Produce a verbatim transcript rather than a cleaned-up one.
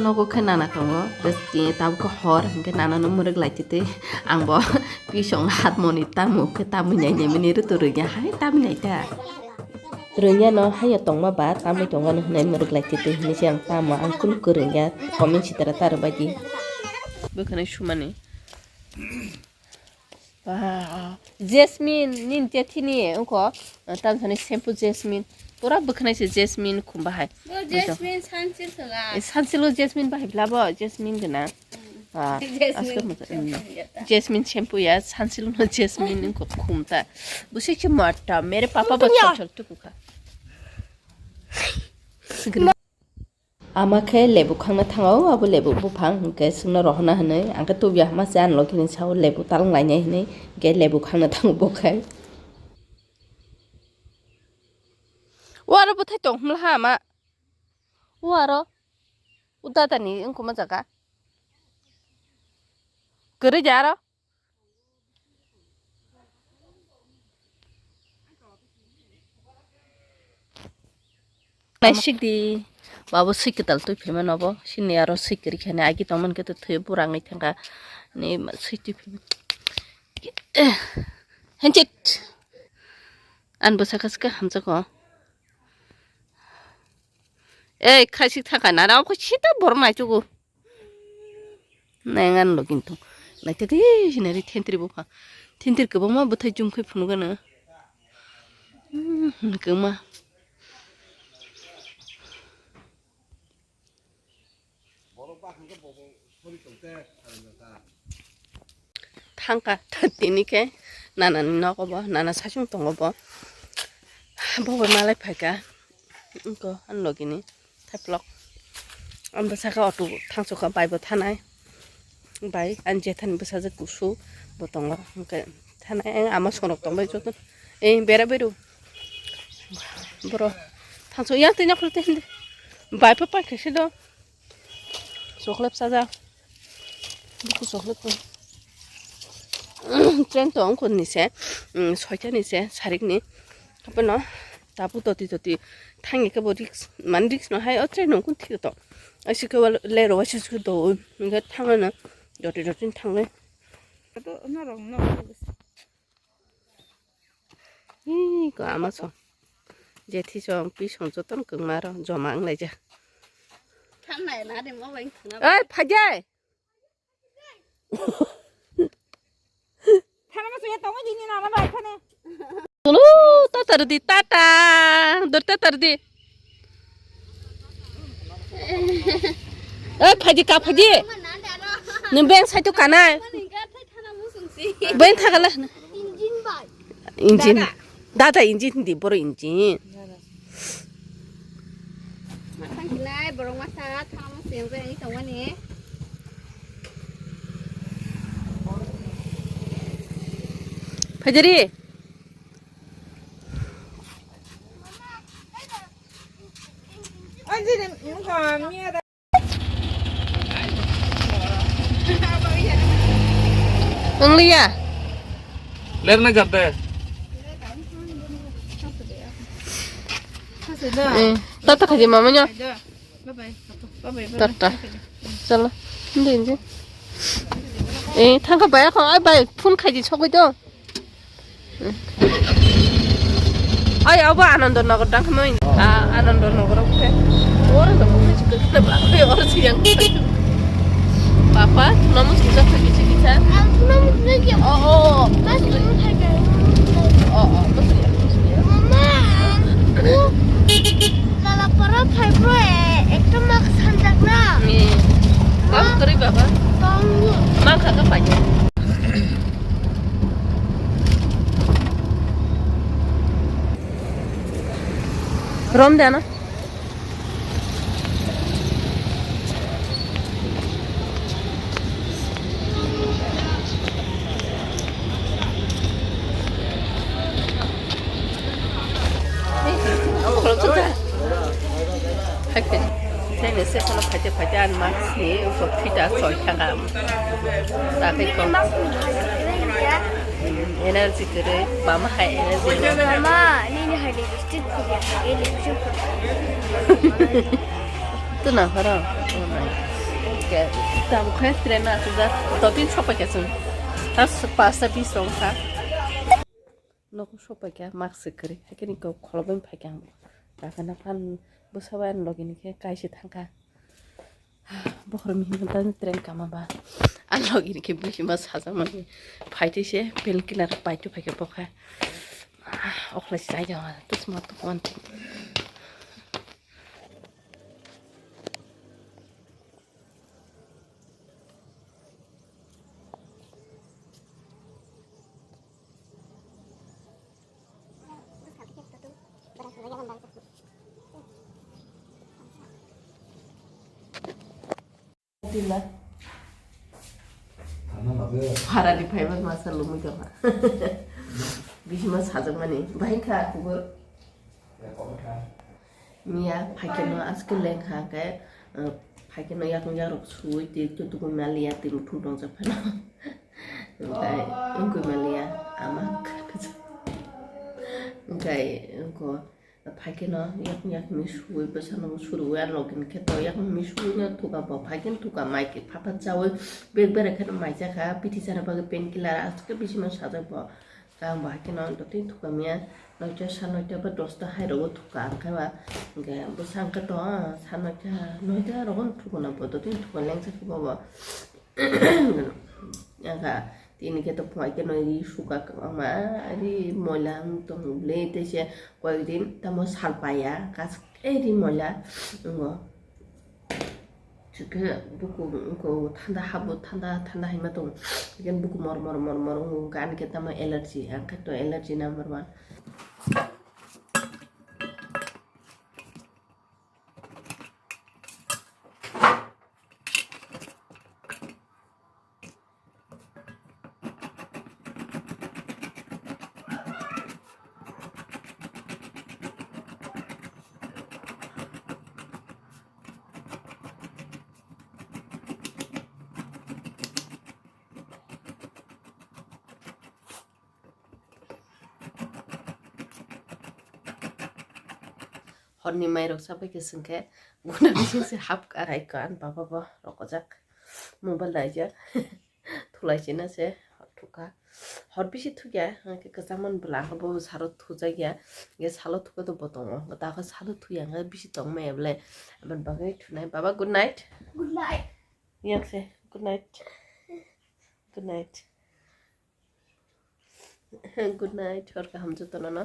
Nogo khe nana tongo, bwskango tabuk khe hor, hinkhe nana no mwrwk lai twi twi. Ang bo pisong hat moni tamo khe tamwi nai nai mani rwtwi rwya hai tamwi nai ta. Rwya no haiya tongma ba tamwi tongmani hwnwi mwrwk lai twi twi hinwi se ang tamo ang kunu kwrwngya comment sitra ta rwbaidi. Bwkhwnai sumani. Wow. Jasmine, nini tethi ni wngkha, uh, tamo sani shampoo Jasmine. Pura bwkhwnai se Jasmine khum bahai. Bo Jasmine sansil thwla. Eh, sansil o Jasmine bahai bla bo, Jasmine gana. Ah, Jasmine aske mo-, shampoo mm. Ya ta. Jasmine shampoo ya, sansil no Jasmine wngkha khum ta. Busi ki matta, mere papa bo chol chol tuku kha. Ama khe lebu khangna thango, abo lebu buphang hinkhe chwngno rohorna hinwi, ang khe tubya hama se ani logi ni sao lebu talang lainai hinwi, hinkhe lebu khangna thango bo khe. O aro bwthai tong hwnla ha ama. O aro. O dada ni wngkuma jaga. Kwrwi de aro. Naisik di, babo swi kwtal twi phaima nobo, sini aro swi kwrwi khani agi tongmani khe twi burangwi thangkha, ni swi twi phaima. Henchit. An bwsa kha swkha hamjak o. Ei, khaisik thangkha nana, oko sita borok naichugo. Naingan lo kintu. Naitete hinari thentri bupha. Thentri kwbangma bwthai chumkhai phunukgana. Hmm, kwma. Thangkha tini khe nanani nogo bo, nana saichung tongo bo. Bo bai malai phaikha. Wngkha ani logini. Thaiplok. Ang bwsakhe auto thangsukha, bai bo thanai. Bai, ani jethani bwsajwk kusu bo tongo. Hwnkhe thanai, ang ama songrok tongbai joto. Eh, bera beru. Boro thangsuk yang twi nokhrok twi hindi. Bai pha paikha se do. Chocolate chaja. Buku chocolate to. Train to wngkha ni se, mm, soita ni se, sarik ni. Hapono tabu toti toti thangwi khe bo risk, man risk no hai o train no kun thik to. Aisi khe wal le ro waisi su do, hwnkhe thangna no doti doti thangnai. Hi ko ama so. Jethi song pi song joton kwngma ro joma wng laijak. Thangnai na de mo bai khna. Oi, phajai. Thana ma suya tongo dini na na bai khane. Tulu, tatar di, tata. Dur tatar di. Eh, phaji ka phaji. Nung beng sai tu kanai. Beng thagala. Engine bai. Engine. Dada. Dada engine di, boro engine. Masang kinai, borok masa, thang masa yang bai tongmani. Phajari. Anjini, mukha, miya da. Wngliya. Lerna jabde. Eh, tata khaji mama nya. Tata. Chalo. Hindi, hindi. Eh, thangka bai ako, ai bai, phone khaji sogwi do. Ai, abo Anando Nagar dang khamai. Ah, Anando Nagar oke. Oro no bukai chikha khe ba, oro siyang. Papa, namu sujak lagi chikha. Aku namu sujak. Oh, oh. Mas namu sujak. Oh, oh, betul ya, betul ya. Mama, aku lala para phai bro, eh, ekta mak sanjak na. Ni. Kamu keri baba. Tong. Mak kagak banyak. Rom de ano. Hai khe, tei ni session o phaite phaite ang mask ni wngkha phita soi thangam. Ta khe kok. Energy kwrwi, mama hai energy. Mama, nini hai lipstick phurya, ei lipstick phurya. Tu na horo. Tabuk khe train no achukjak, dottin sopai kha chwng. Tas pasta bis rok kha. Nogo sopai kha, mask se kwrwi. Hakhe ni kok kholobai phai kha ang. Takana phan bwsa bai ani logi ni khe kaisa thang kha. Bokhorok ni himna tani train kama ba. Ani logi ni khe bwsima sajak mani. Phai twi se painkiller pai twi phai kha bokha. Okhlai se chai jama. Tusma tukman. Dila. Harani phaiba masa lumui tongkha. Bisima sajakmani. Bahai kha kubur. Miya phaikeno aske lengkha khe, uh, phaikeno yakung yakrok sui twi tutukui maliya twi muthung tongjak phano. Hwnkhe wngkui maliya ama khe. Hwnkhe wngkho. Phaikeno yakung yakung ni suwi bwsano suruwi a login khe to yakung ni suwi no thuka bo phaikeno thuka mai khe phapat chawi bek bera kheno mai chakha bithi chana bagwi painkiller aske bisima sajak bo kang bo haikeno dotwi thuka miya noita sa noita ba dosta hai rogo thuka ang khe ba hwnkhe bwsa ang khe to sa noita noita rogo thuka na bo dotwi thuka lengsa khe bo bo. Ang kha tini khe to phunai khe no ri suka kwbangma ri moila wng tong ble tei se koyek din tamo sal paiya kas khe ri moila wngo. Chwkhe buku wngkho thanda habo thanda thanda hinma tongo. Hwnkhe buku mor mor mor mor wngo wngkha ani khe tamo allergy ang khe to allergy number one. Horni mairok chabai khe chwngkhe guna bising se hap ka rai ka ani baba bo rokojak mobile naijak thulai china se thukha hor bisi thukya hwnkhe kwchangmani bwla hwnkhe bo saro thujakya hwnkhe salo thukha to bo tongo dakhe salo thuya hwnkhe bisi tongmaya bwle aboni bagwi thunai baba good night. Good night. Yak se good night. Good night. Good night, hor kaham jotono no.